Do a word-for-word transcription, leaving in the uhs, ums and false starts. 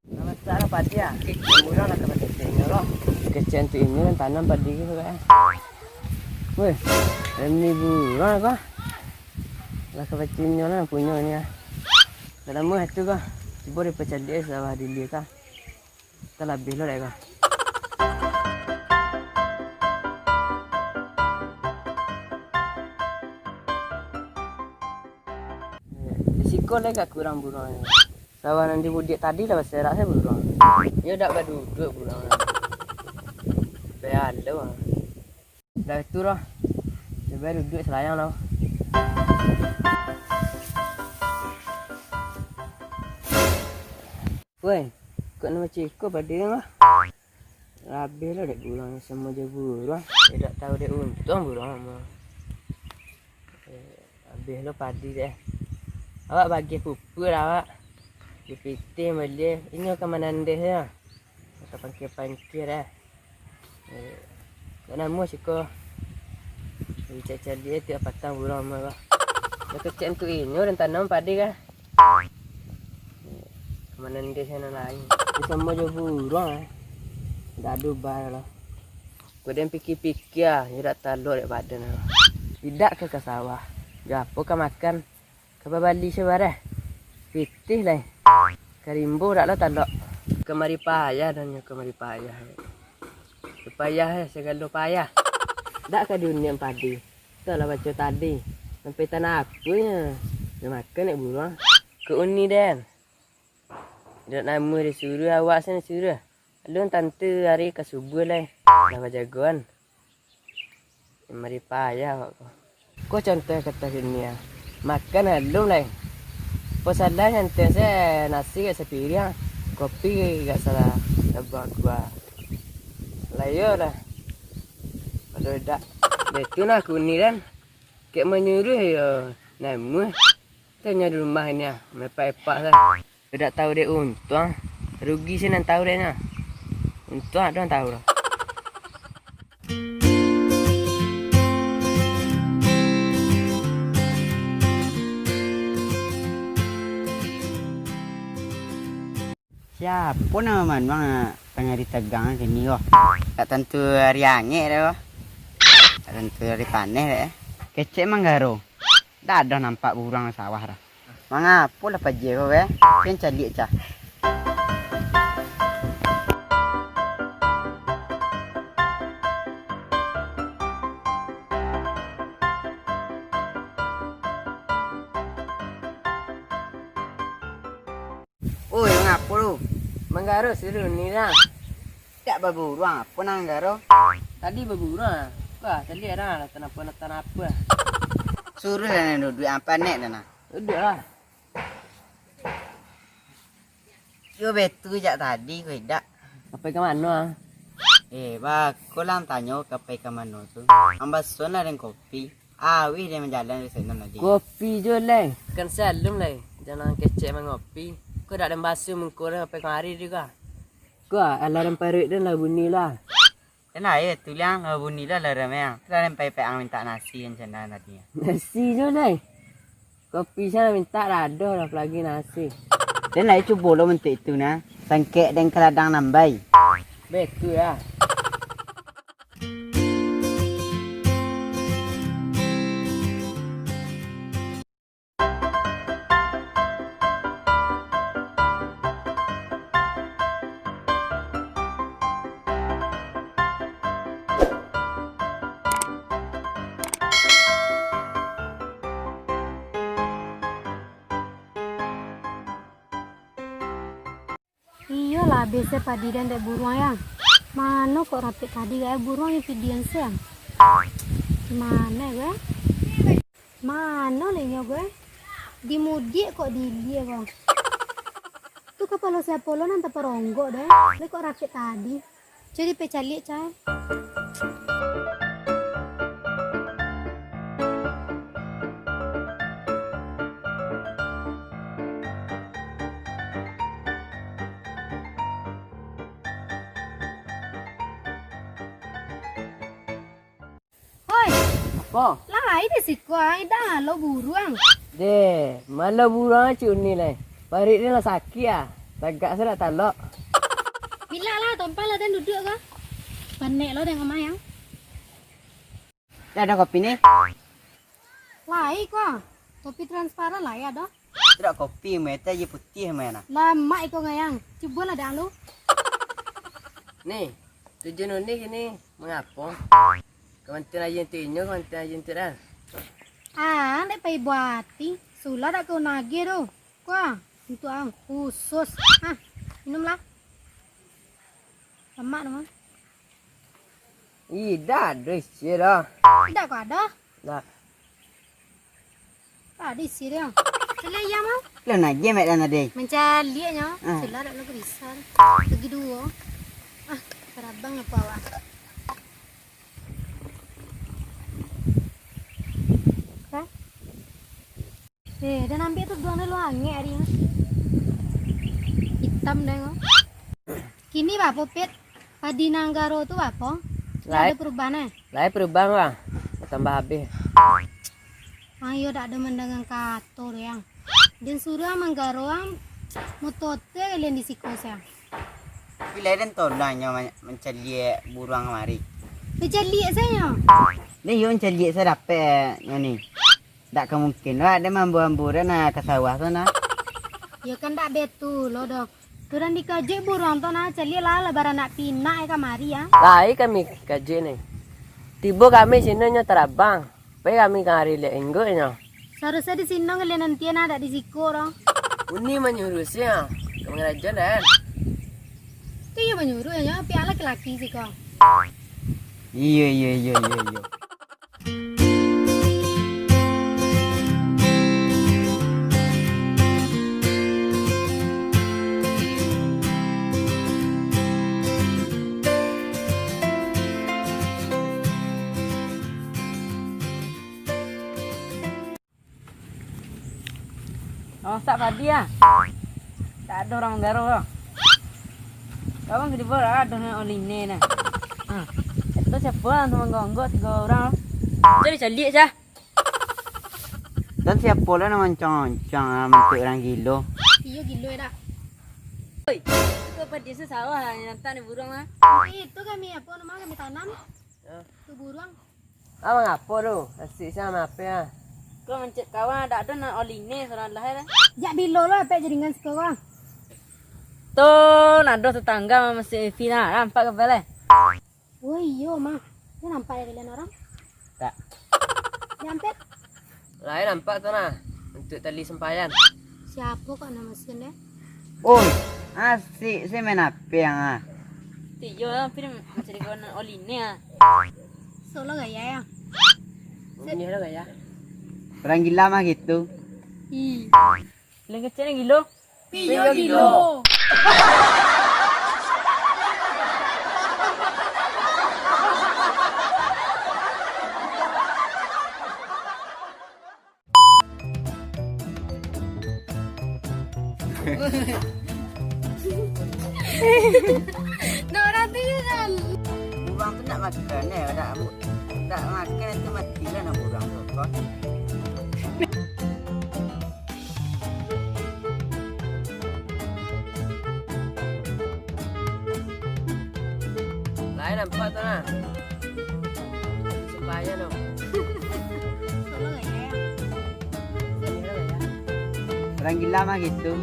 Lah masak lah padi ah. Buruang lah ka bakecek inyo lo. Kecek tu inyo nan tanam padi ko, Kak. Weh, rami buruang ko. Lah ka bakecek inyo lah punyo ni ah. Dah lamo tu ko. Cubo dipacaliak sawah dilia ko. Talabiah lo dek ko. Di siko lai agak kurang buruang. Sawah nan dimudiak tadi lah baserak se buruang. Iyo dak baduduak buruang. Baa lo. Dah tu lah. Cubo duduak salayang lo. Woi, kok nan macam iko padi lah. Labiah lo dek buruang, samo jo buruang. Indak tahu dek untuang buruang mah. Eh, labiah lo padi dek. Awak bagi pupuk lah awak. Di pitih baliak, inyo ka manandeh se. Ka pangkia-pangkia dek. Eh, kok namo siko. Dicari-cari tu patang buruang mah. Dah kecek tu inyo dan tanam padi kah? Ka manandeh se nan lain. Samo jo buruang eh. Indak ado baa lo. Kok den pikia-pikia, indak talok dek badan lo. Indak ka, ka sawah. Jo apo ka makan? Ka babali sabareh. Pitih lai. Ka rimbo dak lo talok. Kamari payah dan nyo kamari payah. Payah eh, sagalo payah. Dak ka diuniak padi. Tu lah baco tadi. Sampai tanah apo nyo. Nyo makan dek buruang. Ka uni den. Dak namo disuruah, awak se nan suruah. Alun tantu ari ka subuah lai. Lah bajagoan. Mari payah awak ko. Ko contoh kato kini ah. Makan alun lai. Apo salah nyantai se nasi gak sapiriang, kopi gak salah tabang kuah. Lah iyo lah. Kalau dak, betu nah kuni kan. Kek manyuruh yo namuah. Tanyo di rumah ini ah, mepak-epak lah. Dak tahu dek untuang, rugi se nan tahu dek nyo. Untuang ado nan tahu lah. Siapo namo manuang tangah ari tagang kini ko? Dak tantu ari angek doh. Dak tantu ari paneh dek. Kecek manggaro. Dak ado nampak buruang sawah doh. Mangapo lah pajie ko, weh? Pian caliak cah. Oi, mangapo lu? Manggaro suruah ni lah. Dak baburuang, apo nan garo? Tadi baburuang. Wah, tadi arang lah tanapa-tanapa. Suruah lah nan duduak, ampek nek dah nah. Duduak lah. Yo betu jak tadi ko idak. Ka pai ka mano ah? Eh, bako lah ang tanyo ka pai ka mano tu. Ang basuan lah den kopi. Awih den manjalan dari sinan tadi. Kopi jo lai. Kan salum lai. Jan ang kecek mangopi. Ko dak den basuah muko den ka pai kamari tu ka. Ko ah, alarm paruik den lah bunyi lah. Kan ayo tu liang lah bunyi lah alarm ang. Tu lah den pai pek ang mintak nasi kan sinan tadi. Nasi jo lai. Kopi sinan mintak lah ado lah, apolai nasi. Den lai cubo lo mintak itu nah. Sangkek den ka ladang nambai. Betu ya. Iyolah, abih se padi den dek buruang, ya. Mano kok rapek tadi, kayak buruang nyo pidian se, ya. Mano gue? Mano lah inyo gue? Dimudiak kok dilia ko. Tu kapalo siapo lo nan taparonggok deh. Lah kok rapek tadi. Jadi pecaliak, cai. Oh. Lai di siko, ai, dah lo buruang. Deh, malo buruang cuni lai. Parik ni lah sakik ah. Tagak sajo dak talok. Bilak lah, tompal lah den duduak ko. Panek lo den amai ang. Dah ado kopi ni? Lai ko. Kopi transparan lai ado. Tidak kopi, mete aja putih mana. Lamak iko ngayang. Cubolah dang lu. Ni, tujuan Uni kini mangapo? Kamantian aja untuak inyo, kamantian aja untuak den. Ah, dek pai buati. Sulah dak kau nagih tu. Kuah, untuak ang khusus. Ah, minumlah. Lamak tu mah. Ih, dah ado isi dah. Dak kau ado? Dah. Ado isi dia. Caliak iya mau? Lah nak je mek dan tadi. Mancaliaknyo. Ah. Sulah dak lagu bisa. Bagi duo. Ah, tarabang apo awak? Hah? Eh, den ambiak tu duang dulu angek ari ni. Itam den ko. Kini bapo, Pit? Padi nan garo tu bapo? Lai. Ado perubahan, eh? Lai perubahan, Bang. Tambah abih. Ang iyo dak ado mandangan kato tu, Yang. Den suruah manggaro ang motote kalian di siko siang. Tapi lai den tolong nyo man-, mancaliak buruang kamari. Mancaliak sajo? Deh, iyo mancaliak sajo dapek nyo ni. Dak ka mungkin lah, dek mambu-ambu dek nah ka sawah tu nah. Yo kan dak betul lo doh. Turun dikajik buruang tu nah, caliak lah, lah baranak pinak eh kamari ah. Lai kami kajik ni. Tibo kami sino nyo tarabang. Pai kami kamari liak ingguknyo. Saharusnyo di sino ngalian nantian ah, dak di siko doh. Uni manyuruah sih ah. Ka mangarajoan dah kan. Tu iyo manyuruah nyo, piak laki-laki siko. Iyo, iyo, iyo, iyo, iyo. Masak padi ah. Tak ado urang manggaro doh. Kawan kadibo lah ado nan oline nah. Ha. Itu siapo lah tu manggonggok tigo urang. Cari caliak sah. Dan siapo lah nan mancang-mancang lah bantuak urang gilo. Iyo gilo dak. Oi, itu padi sasawah lah, nyantak ni buruang lah. Itu kami apo nama kami tanam? Tu buruang. Ah, mangapo tu? Asik siang mape ah. Ko mancet kawan, dak ado nan oline surang lah eh. Jak bilo lo epek jaringan siko ko. Tu nado tetangga masih Evi nah, nampak ka balai. Oh iyo mah. Yo nampak dari kalian orang? Tak. Nyampet. Lai nampak tu nah. Untuk tali sempayan. Siapo kok nama mesin deh? Oi, asik sih main H P yang ah. Tiyo lah, film macam di kawan oline ah. Solo gaya ya. Ini ada gaya. Orang gila mah gitu. Ih. Lengkecek ni gilo. Piyo gilo. Nah, orang tu je kan. Buruang tu nak makan eh, nak, nak makan nanti mati lah nak buruang tu. Kau. Lai nampak tu nah. Sumpah aja dong. Tolong aja ya. Orang gila mah gitu.